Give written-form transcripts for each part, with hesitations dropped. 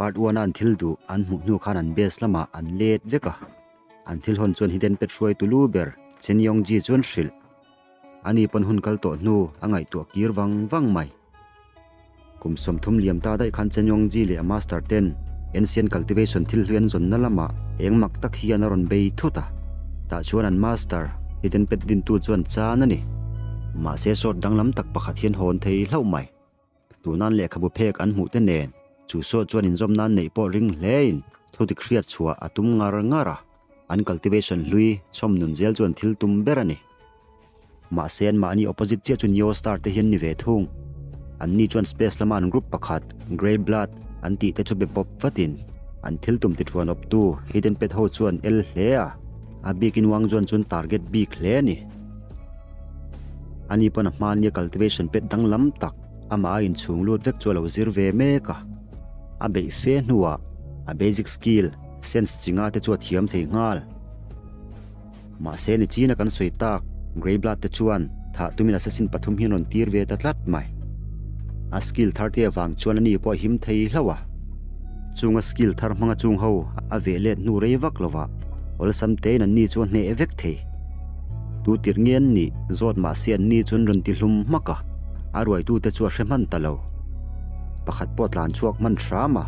Part one a an thil duh an hmuh hnu khan an base lamah an let vek a. An thil hawn chuan hidden pet hruaitu lu ber Chen Yongji chuan hrilh. Ani pawn hun kal tawh hnu a ngaihtuah kir vang vang mai. Kum 30 liam ta daih khan Chen Yongji leh a master ten Ancient Cultivation thil hlui an zawnna lamah eng mak tak hian a rawn bei thut a. Tah chuan an master hidden pet dintu chuan chan a ni. Mahse sort danglam tak pakhat hian hawn thei hlauh mai. Tunan lehkhabu phek an hmuh te nen chu sawt chuan inzawm nan neih pawh ring hlein thudik hriat chhuah a tum ngar ngar a, an cultivation hlui chhawm nun zel chuan thil tum ber a ni. Mahse anmahni opposite chiah chu Neo Star te hian ni ve thung. Anni chuan space lama an group pakhat Grey Blood an tih te chu be pawp vatin an thil tum ti thuan awptu Hidden Pet ho chuan el hle a, a bikin Wang Juan chuan target bik hle a ni. Ani pawn a hmania cultivation pet danglam tak amah a inchhung lut vek chu a lo zir ve mek a. A beih fe hnuah a basic skill, sense chi nga te chu a thiam thei nghal. Mahse ni china kan sawi tak Grey Blood te chuan thah tumin assassin pathum hian rawn tir ve ta tlat mai. A skill thar te avang chuan ani pawh a him thei hlauh a. Chung a skill thar hmanga chung ho a veh let hnu rei vak lovah awlsam tein an ni chu a hneh vek thei. Tu tirh nge an nih zawt mahse an ni chuan rawn ti hlum hmak a, a ruaitute chu a hre hman ta lo. Pakhat pawh tlan chhuak hman hram a,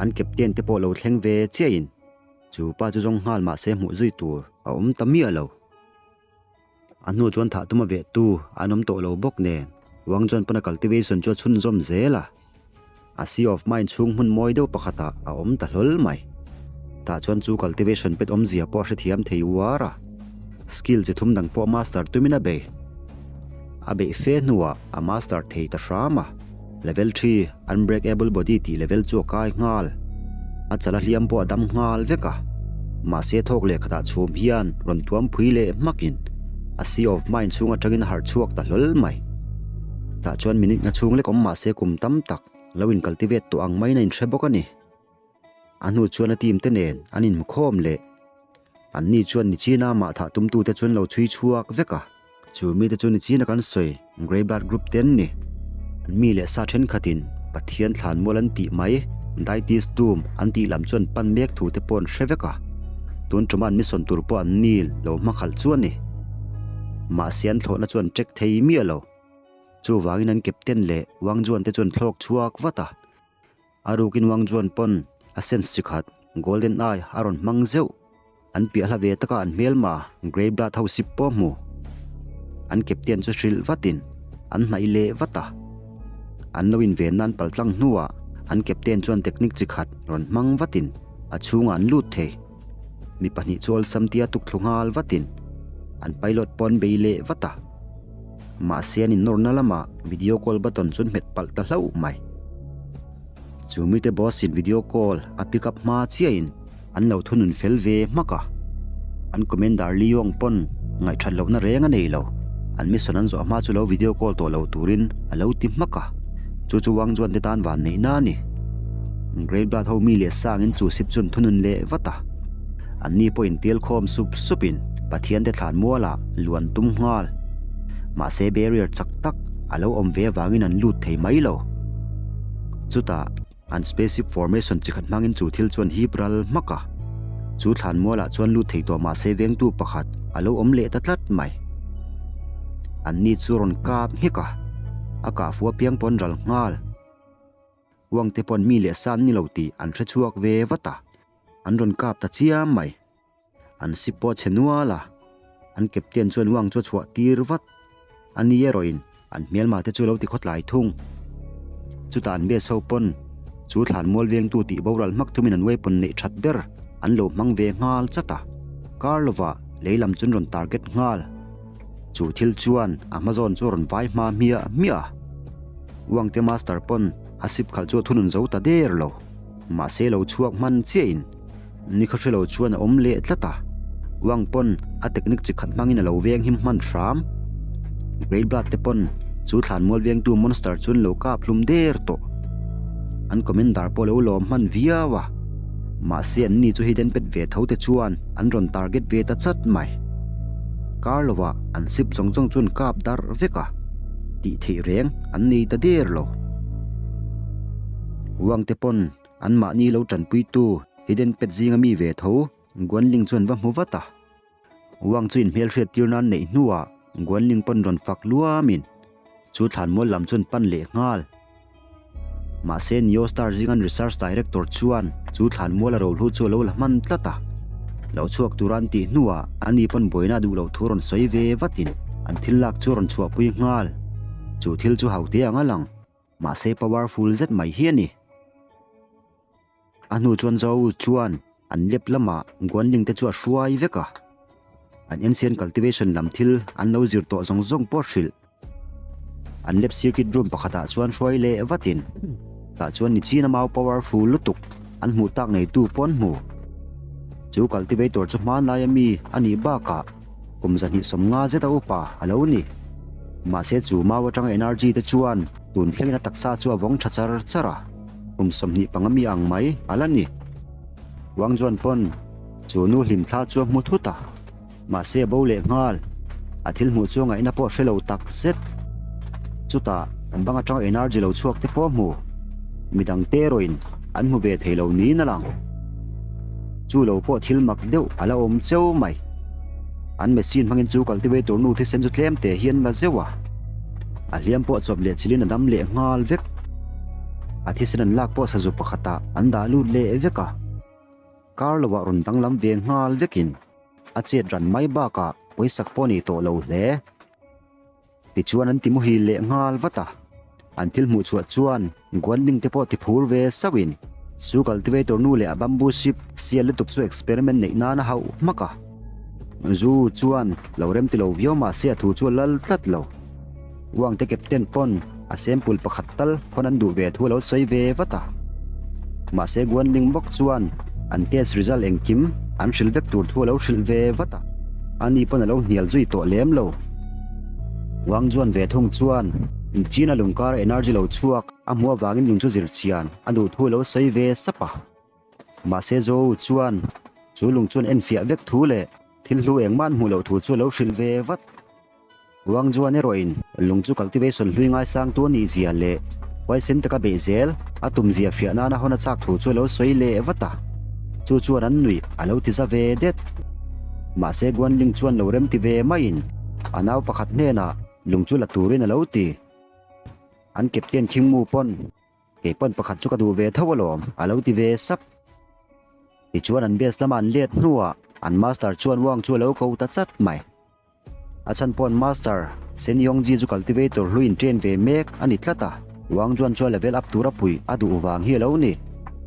an captain te pawh lo thleng ve chiahin chu pa chu zawng nghal mahse hmuh zui tur a awm ta miah lo. A hnu chuan thah tuma veh tu an awm tawh lo bawk nen Wang chuan pawn a cultivation chu a chhunzawm zel a. A sea of mind chhung hmun mawi deuh pakhatah a awm ta hlawl mai. Tah chuan chu cultivation pet awmzia pawh a hrethiam thei uar a. Skill chi thum dang pawh master tumin a bei. A beih fe hnuah a master thei ta hram a. Level 3, Unbreakable Body tih level chu a kai nghal. A chala hliam pawh a dam nghal vek a. Mahse thawk leh khatah chhum hian rawn tuam phui leh hmakin a sea of mind chhung atangin a harh chhuak ta hlawl mai. Tah chuan minute nga chhung lek awm mahse kum tam tak lo in cultivate tawh ang maiin a inhre bawk a ni. A hnu chuan a team te nen an inhmu khawm leh. Anni chuan Nichina mah thah tumtute chuan lo chhui chhuak vek a. Chu mite chu Nichina kan sawi Grey Blood Group te an ni. An mi leh sa thenkhatin Pathian thlan mual an tih mai, Deities Tomb an tih lam chuan pan mek thu te pawh an hre vek a. Tun tuma an mission tur pawh an nil lo hmakhalh chu a ni. Mahse an thlawhna chu an check thei miah lo. Chuvangin an captain leh Wang Juan te chuan thlawk chhuak vat a. A rukin Wang Juan pawn a sense chi khat Golden Eye a rawn hmang zeuh. An piah hla ve taka an hmelma Grey Blood ho sip pawh hmu. An captain chu hrilh vatin an hnaih leh vat a. An lo inven nan paltlang hnuah an captain chuan technique chi khat rawn hmang vatin a chhungah an lut thei. Mi pahnih chu awlsam tia tuk thlu nghal vatin an pilot pawh an bei leh vat a. Mahse an innawrna lamah video call button chu an hmet palh ta hlauh mai. Chu mite boss in video call a pick up hma chiahin an lo thunun fel ve hmak a. An commander Lee Yong pawn ngaihthat lohna reng a nei lo. An mission an zawh hma chu lo video call tawh lo turin a lo ti hmak a. Chu chu Wang Juan te tan van neihna a ni. Great Blood ho mi leh sangin chu sip chu an thunun leh vat a. Anni pawh intial khawm sup supin Pathian te thlan mualah luan tum nghal. Mahse barrier chak tak a lo awm ve avangin an lut thei mai lo. Chutah an spaceship formation chi khat hmangin chu thil chuan hip ral hmak a. Chu thlan mualah chuan lut thei tawh mahse vengtu pakhat a lo awm leh ta tlat mai. Anni chu rawn kap nghek a, a kah fu apiang pawn ral nghal. Uangte pawn mi leh sa an ni lo tih an hre chhuak ve vat a, an rawn kap ta chiam mai. An sip pawh a chhe nual a, an captain chuan uang chu a chhuah tir vat. A ni erawhin an hmelma te chu lo ti khawtlai thung. Chutah an base ho pawn chu thlan mual vengtu tih boral hmak thumin an weapon neih that ber an lo hmang ve nghal chat a. Kar lovah lei lam chu an rawn target nghal. Chu thil chuan a hma zawn chu a rawn vai hma hmiah hmiah a. Uangte master pawn a sip khalh chu a thunun zo ta der lo. Mahse lo chhuak hman chiahin Nikhaw hre lo chuan a awm leh tlat a, Wang pawn a technique chi khat hmangin a lo veng him hman hram. Grey Blood te pawn chu thlan mual vengtu monster chuan lo kap hlum der tawh. An commander pawh lo lawm hman viau a, mahse an ni chu hidden pet ve tho te chuan an rawn target ve ta chat mai. Kar lovah an ship zawng zawng chuan kap darh vek a, tih theih reng an nei ta der lo. Wang te pawn. Anmahni lo tanpuitu Hidden Pet zinga mi ve tho Guanling chuan va hmu vat a. Wang chu inhmelhriat tir nan neih hnuah Guanling pawn rawn fak luamin chu thlanmual lam chuan pan leh nghal. Mahse Neo Star zingan Research Director chuan chu thlanmual a rohlu chu a lo la hman tlat a. Lo chhuak tura an tih hnuah ani pawn buaina a duh loh thu rawn sawi ve vatin an thil lak chu a rawn chhuahpui nghal. Chu thil chu haute ang a lang. Mahse powerful zet mai hi a ni. A hnu chuan Zhou chuan an lep lamah Guanling te chu a hruai vek a. An ancient cultivation lam thil an lo zir tawh zawng zawng pawh hrilh. An lep circuit room pakhatah chuan hruai leh vatin tah chuan Nichina mau powerful lutuk an hmuh tak neitu pawh an hmu. Chu cultivator chu hmanlaia mi a nih bakah kum 250 zeta upa a lo ni. Mahse chu mau atanga energy te chuan tun thlengin a taksa chu a vawng tha char char a. Kum 25 mi ang mai a la ni. Wang Juan pawn chu nu hlim thla chu a hmu thut a, mahse a bo leh nghal. A thil hmuh chu a ngaihna pawh hre lo tak zet. Chutah an bang atanga energy lo chhuak te pawh a hmu. Midang te erawhin an hmu ve thei lo niin a lang. Chu lo pawh thil mak deuh a la awm cheu mai. An machine hmangin chu cultivator nu thisen chu tlem te hian la zeuh a. A hliam pawh chawp leh chilin a dam leh nghal vek. A thisen an lak pawh sazu pakhatah an dah lut leh vek a. Kar lovah rawn danglam ve nghal vekin a chet ran mai bakah pawisak pawh a nei tawh lo hle. Tichuan an ti muhil leh nghal vat a. An thil hmuh chhuah chuan Guanling te pawh ti phur ve sauhin chu cultivator nu leh a bamboo ship sial lutuk chu experiment neih nan a hauh hmak a. Zu chuan lo rem ti lo viau mah se a thu chu a lal tlat lo. Wangte captain pawn a sample pakhat tal hawn an duh ve thu a lo sawi ve vat a. Mahse Guanling bawk chuan an test result engkim an hrilh vek tur thu a lo hrilh ve vat a. Ani pawn a lo hnial zui tawh lem lo. Wang Juan ve thung chuan China lungkar energy lo chhuak a hmuh avangin lung chu zir chian a duh thu a lo sawi ve sap a. Mahse Zhou chuan chu lung chuan enfiah vek thu leh thil hlu engmah an hmuh loh thu chu a lo hrilh ve vat. Wang Juan erawhin lung chu cultivation hlui ngaisangtu a nih zia leh huaisen taka beih zel a tum zia fiah nana hawn a chak thu chu a lo sawi leh vat a. Chu chuan an nuih a lo ti za ve det. Mahse Guanling chuan lo rem ti ve maiin a nau pakhat hnenah lung chu la turin a lo ti. An captain Khingmu pawn Kei pawn pakhat chu ka duh ve tho alawm, a lo ti ve sap. Tichuan an base lama an let hnuah an master chuan Wang chu a lo ko ta chat mai. A chhan pawh an master Sen Yongji chu cultivator hlui in train ve mek a ni tlat a, Wang Juan chu a level up tura puih a duh vang hi a lo ni.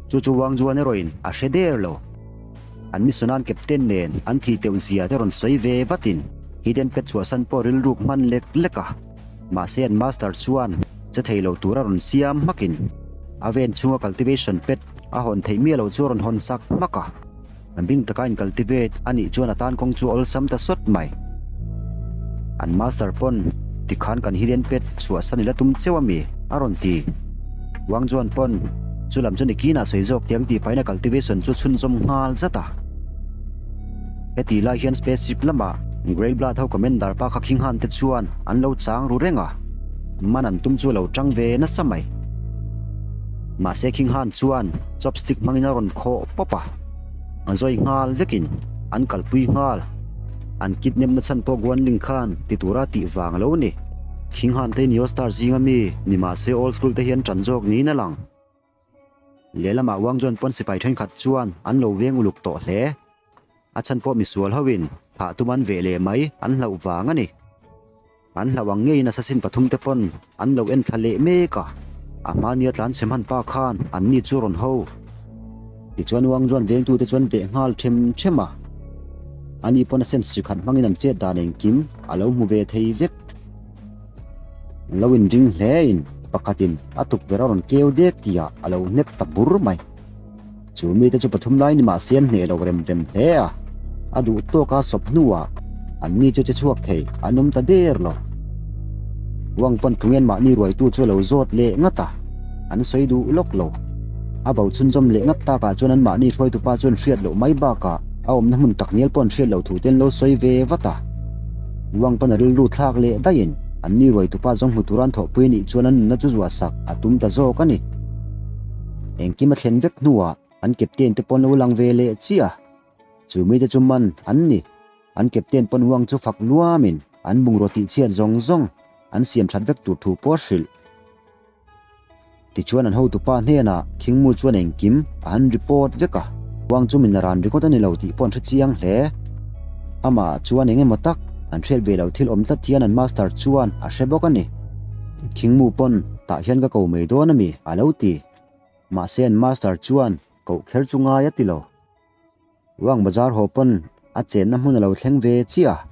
Chu chu Wang Juan erawhin a hre der lo. An mission-an captain nen an thih teuh zia te rawn sawi ve vatin Hidden Pet chhuahsan pawh rilruk hman lek lek a. Mahse an master chuan che thei lo tura rawn siam hmakin a ven chhunga cultivation pet a hawn theih miah lo chu a rawn hawn sak hmak a. An bing taka in cultivate a nih chuan a tan kawng chu a awlsam ta sawt mai. An master pawn tikhan kan hidden pet chhuahsan ila tum cheu ami a rawn ti. Wang Juan pawn chu lam chu nikinah sawi zawk tiang tih pahin a cultivation chu chhunzawm nghal zat a. Heti lai hian spaceship lamah Grey Blood ho commander pa kha khing han te chuan an lo chang ru reng a, man an tum chu a lo tang ve nasa mai. Mahse khing han chuan chopstick hmangin a rawn khawh pawp a, a zawi nghal vekin an kalpui nghal. An kidnap na chhan pawh Guanling khan ti tura tih vang a lo ni. Khing han te Neostar zinga mi ni mahse old school te hian tan zawk niin a lang. Lehlamah Wang Juan pawn sipai thenkhat chuan an lo veng uluk tawh hle. A chhan pawh misual hoin thah tum an veh leh mai an hlauh vang a ni. An hlauh ang ngeiin assassin pathum te pawn an lo en thla leh mek a. A hmania tlan chhe hman pa khan an ni chu rawn ho. Tichuan Wang Juan vengtute chuan veh nghal them them a. Ani pawn a sense chi khat hmangin an chet dan engkim a lo hmu ve thei vek. Lo inring hlein pakhatin a tukverh a rawn keu dek tihah a lo hnek ta bur mai. Chu mite chu pathum lai ni mahse an hneh lo rem rem hle a, a duh tawka sawp hnuah an ni chu che chhuak thei an awm ta der lo. Wang pawn tungen mahni ruaitu chu a lo zawt leh ngat a, an sawi duh lawk lo. A bo chhunzawm leh ngat takah chuan an mahni hruaitupa chuan hriat loh mai bakah a awmna hmun tak nel pawh an hriat loh thu te an lo sawi ve vat a. Wang pawn a rilru thlak leh daihin an ni ruaitupa zawng hmu tura an thawhpui anih chuan an nunna chu zuah sak a tum ta zawk a ni. Engkim a thlen vek hnuah an captain te pawn lo lang ve leh chiah a, chu mite chu man an ni. An captain pawn Wang chu fak luamin an bungraw tihchhiat zawng zawng an siam that vek tur thu pawh a hrilh. Tichuan an hotupa hnenah Khingmu chuan engkim a han report vek a, Wang chu min ran ringawt a ni lo tih pawh an hre chiang hle. Amah chuan eng emaw tak an hriat ve lo thil awm tlat hian an master chuan a hre bawk a ni. Khingmu pawn tah hian ka ko mai dawn a mi a lo ti. Mahse an master chuan koh kher chu ngai a ti lo. Wang bazar haw pawn a chenna hmun a lo thleng ve chiah a,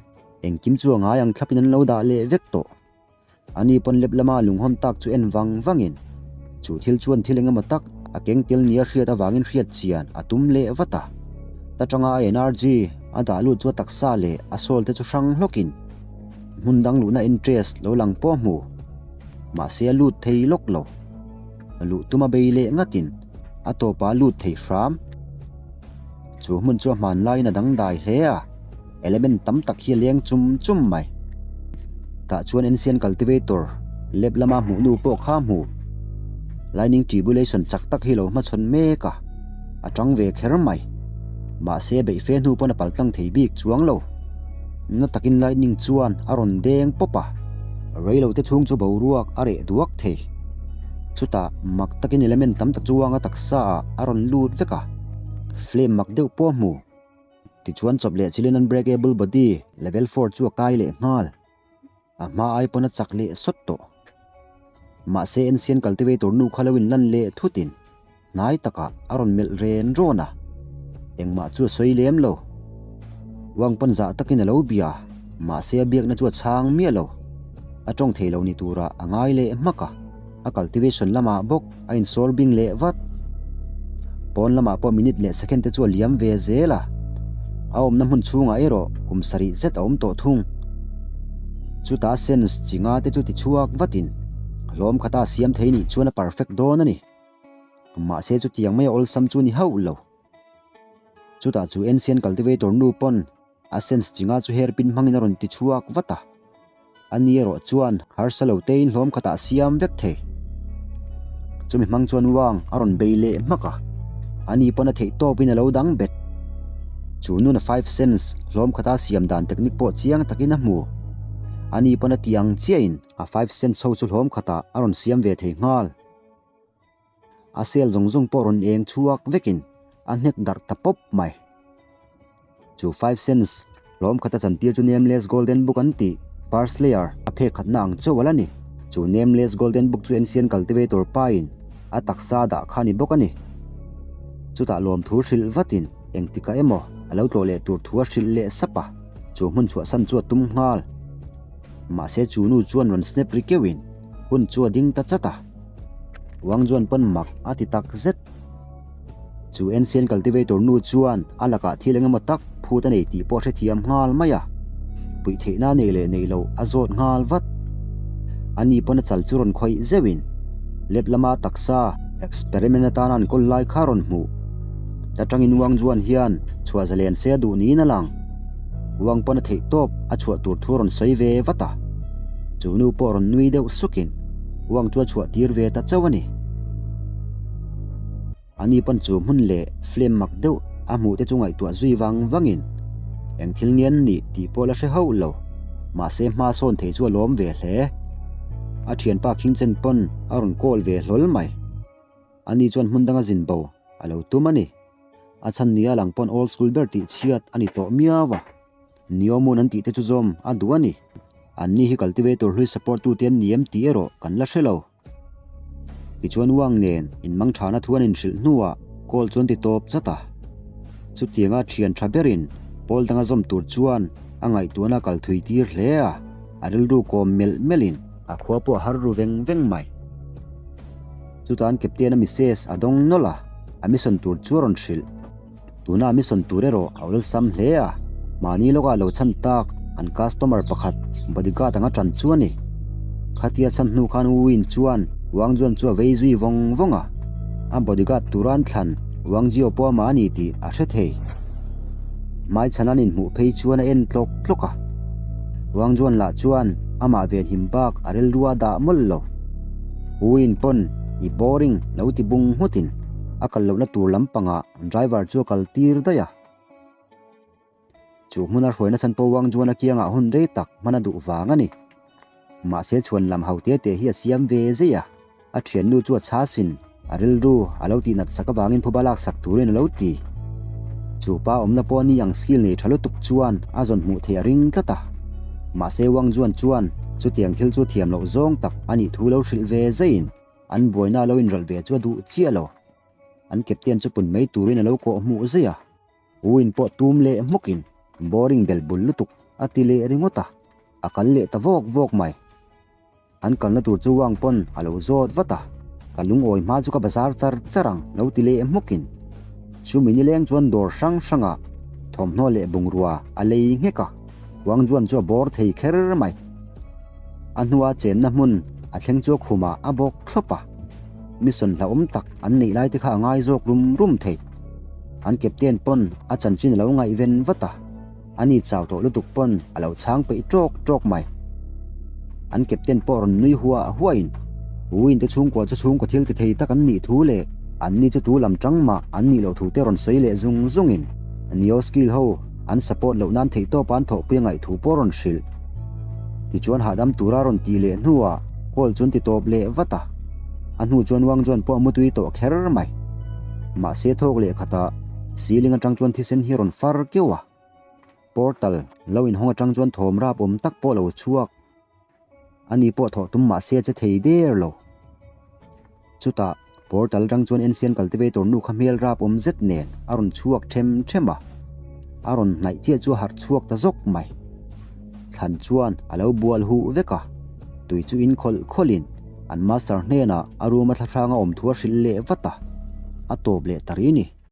engkim chu a ngai ang thlapin an lo dah leh vek tawh. Ani pawn lep lama lunghawn tak chu en vang vangin chu thil chuan thil eng emaw tak a keng tel nia hriat avangin hriat chian a tum leh vat a. Ta tanga a energy a dah lut chu a taksa leh a soul te chu hrang hlawkin hmun dang luhna interest lo lang pawh a hmu. Mahse a lut thei lawk lo. Luh tum a bei leh ngatin a tawpah a lut thei hram. Chu hmun chu a hmanlaiin a dangdai hle a, element tam tak hi a leng chum chum mai. Tah chuan ancient cultivator lab lama hmuh nu pawh kha hmu. Lightning tribulation chak tak hi lo hmachhawn mek a, a tang ve kher mai. Mahse beih fe hnu pawn a paltlang thei bik chuang lo. Na takin lightning chuan a rawn deng pawp a, reilote chhung chu boruak a reh duak thei. Chutah mak takin element tam tak chu anga taksa ah a rawn lut vek a, flame mak deuh pawh a hmu. Tichuan chawp leh chilin unbreakable body level four chu a kai leh nghal. A hma ai pawn a chak leh sawt tawh. Mahse ancient cultivator nu kha lo inlan leh thutin hnai takah a rawn melh ren rawn a, engmah chu a sawi lem lo. Wang pawn zah takin a lo bia, mahse a biakna chu a chhang miah lo. A tawng thei lo ni turah a ngai leh hmak a, a cultivation lamah bawk a insawr bing leh vat. Pawn lamah pawh minute leh second te chu a liam ve zel a, a awmna hmun chhungah erawh kum sarih zet a awm tawh thung. Chutah sense chi nga te chu ti chhuak vatin hlawm khata a siam thei nih chuan a perfect dawn a ni. Mahse chutiang mai a awlsam chu ni hauh lo. Chutah chu ancient cultivator nu pawn a sense chi nga chu hairpin hmangin a rawn ti chhuak vat a. Ani erawh chuan harsa lo tein hlawm khatah a siam vek thei. Chumi hmang chuan Wang a rawn bei leh hmak a, ani pawn a theih tawpin a lo dang bet. Chu nuna five sense hlawm khata siam dan technique pawh chiang takin a hmu. Ani pawn a ti ang chiahin a five sense ho chu hlawm khatah a rawn siam ve thei nghal. A sel zawng zawng pawh rawn eng chhuak vekin a hnek darh ta pawp mai. Chu five cents hlawm khat a chantir chu Nameless Golden Book an tih first layer a phek khatna ang chauh a la ni. Chu Nameless Golden Book chu Ancient Cultivator pain a taksa dah kha a ni bawk a ni. Chutah lawmthu hrilh vatin engtikah emaw a lo tlawh leh tur thu a hrilh leh sap a, chu hmun chhuahsan chu a tum nghal. Mahse chu nu chuan rawn snap ri keuhin hun chu a ding ta chat a. Wang Juan pawn mak a ti tak zet. Chu ancient cultivator nu chuan a lakah thil eng emaw tak phut a nei tih pawh a hrethiam nghal mai a. Puih theihna a nei leh neih loh a zawt nghal vat. Ani pawn a chal chu rawn khawih zeuhin lep lama taksa experiment atana an kawl lai kha a rawn hmuh. Ta tangin Wang Juan hian chhuah zalen se a duh niin a lang. Wang pawn a theih tawp a chhuah tur thu a rawn sawi ve vat a. Chu nu pawh rawn nui deuh sukin Wang chu a chhuah tir ve ta chauh a ni. Ani pawn chu hmun leh flame mak deuh a hmuh te chu ngaihtuah zui vang vangin eng thil nge an nih tih pawh la hre hauh lo. Mahse hma sawn thei chu a lawm ve hle. A thianpa Khingchen pawn a rawn call ve hlawl mai. Ani chuan hmun danga zin bo a lo tum a ni. A chhan nia lang pawn old school ber tih chhiat a ni tawh miau a. Niomun an tih te chu zawm a duh a ni. Anni hi cultivator hlui support tute an ni em tih erawh kan la hre lo. Tichuan Wang nen inmang thana thu an inhrilh hnuah call chuan ti tawp chat a. Chutianga thian tha berin pawl danga zawm tur chuan a ngaihtuahna a kal thui tir hle a, a rilru kawm melh melhin a khua pawh a har ru veng veng mai. Chutah an captain a Mrs a dawng nawlh a, a mission tur chu a rawn hrilh. Tuna a mission tur erawh a awlsam hle a, mahni lawkah lo chhan tak an customer pakhat bodyguard anga tan chu a ni. Khatia chhan hnu khan Win chuan Wang Juan chu a vei zui vawng vawng a, a bodyguard tura an thlan Wang Jio pawh amah a ni tih a hre thei. Hmaichhan an inhmuh phei chuan a en tlawk tlawk a, Wang Juan lah chuan amah venhim bak a rilru a dah mawlh lo. Win pawn i boring lo ti bung nghutin. A kal lohna tur lampangah driver chu a kal tir daih a. Chu hmuna hruaina chhan pawh Wang Juan-a kiangah hun rei tak hman a duh vang a ni. Mahse chhuan lam ho te te hi a siam ve zei a, a thiannu chu a chhasin a rilru a lo tihnat sak avangin phuba lak sak turin a lo ti. Chu pa awmna pawh ni ang skill nei tha lutuk chuan a zawn hmuh theih a ring tlat a. Mahse Wang Juan chuan chutiang thil chu thiam loh zawng tak a nih thu lo hrilh ve zeiin an buaina a lo inrawlh ve chu a duh chiah lo. An captain chu pun mai turin a lo kawh hmuh zei a. U in pawh tum leh hmawkin boring bel bul lutuk a ti leh ringawt a, a kal leh ta vawk vawk mai. An kalna tur chu Wang pawn a lo zawt vat a, ka lungawi hma chu ka bazar char char ang lo ti leh hmawkin chumi nileng chuan dawr hrang hrangah thawmhnaw leh bungrua a lei nghek a, Wang Juan chu a bawr thei kher mai. A hnua chenna hmun a thleng chu a khumah a bawk thlawp a, mission hlauhawm tak an neih lai te kha a ngai zawk rum rum thei. An captain pawn a chanchin a lo ngaihven vat a, ani chau tawh lutuk pawn a lo chhang peih tawk tawk mai. An captain pawh rawn nui huah huahin Win te chhungkua chu chhungkaw thil ti thei tak an nih thu leh anni chu tu lam tang mah an nih loh thu te rawn sawi leh zung zungin Neo Skill ho an support loh nan theihtawpa an thawhpui a ngaih thu pawh rawn hrilh. Tichuan hahdam tura rawn tih leh hnuah call chu an ti tawp leh vat a, a hnu chuan Wang Juan pawh a mutui tawh kher mai. Mahse thawk leh khatah ceiling atang chuan thisen hi a rawn far keuh a, portal lo inhawng atang chuan thawm rap awm tak pawh a lo chhuak. Ani pawh thawh tum mahse a che thei der lo. Chutah portal atang chuan Ancient Cultivator nu kha hmel rap awm zet nen a rawn chhuak them them a, a rawn hnaih chiah chu a harh chhuak ta zawk mai. Thlan chuan a lo bual huh vek a, tui chu in khawlh khawlhin an master hnenah a room a thlahrang a awm thu a hrilh leh vat a, a tawp leh ta rih a ni.